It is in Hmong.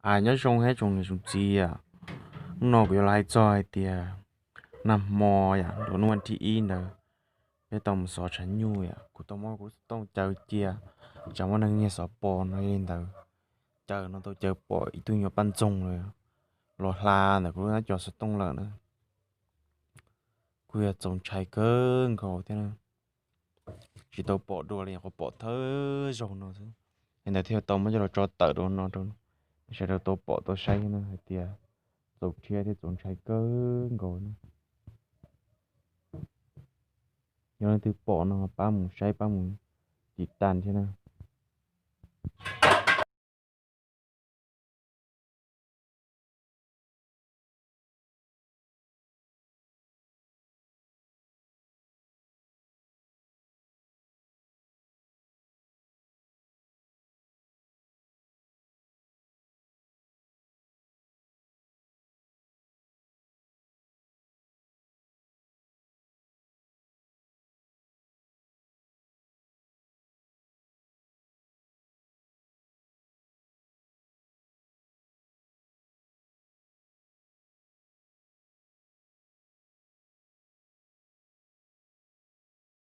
Nyob zoo hab tsoom niam tsoom txiv, hnub no kuv yuav los hais txog hais tias nag hmo yom, lub hnub tim ib ntawd, peb tau mus xov tshav nyuj yom, kuv tau muab kuv xov tooj caw cia, tsam muaj neeg nyiag xov pom no. Yog li ntawd, caw no tau caw pom ib tug nyuag poj ntxoog los hla ntawm kuv lub hnab cov xov tooj lawm na. Kuj yog txaus ntshai kawg nkaus thiab na, tsis tau pom dua li, nyuam qhuav pom thawj zaug no xwb. Yog li ntawd thiaj tau muab coj los tso tawm rau no rau sawv daws tau pom tau saib thiab na, hais tias txaus rhiab thiab txaus ntshai kawg nkaus na. Yog leej twg pom no pab mus saib pab mus tiv tas thiab na.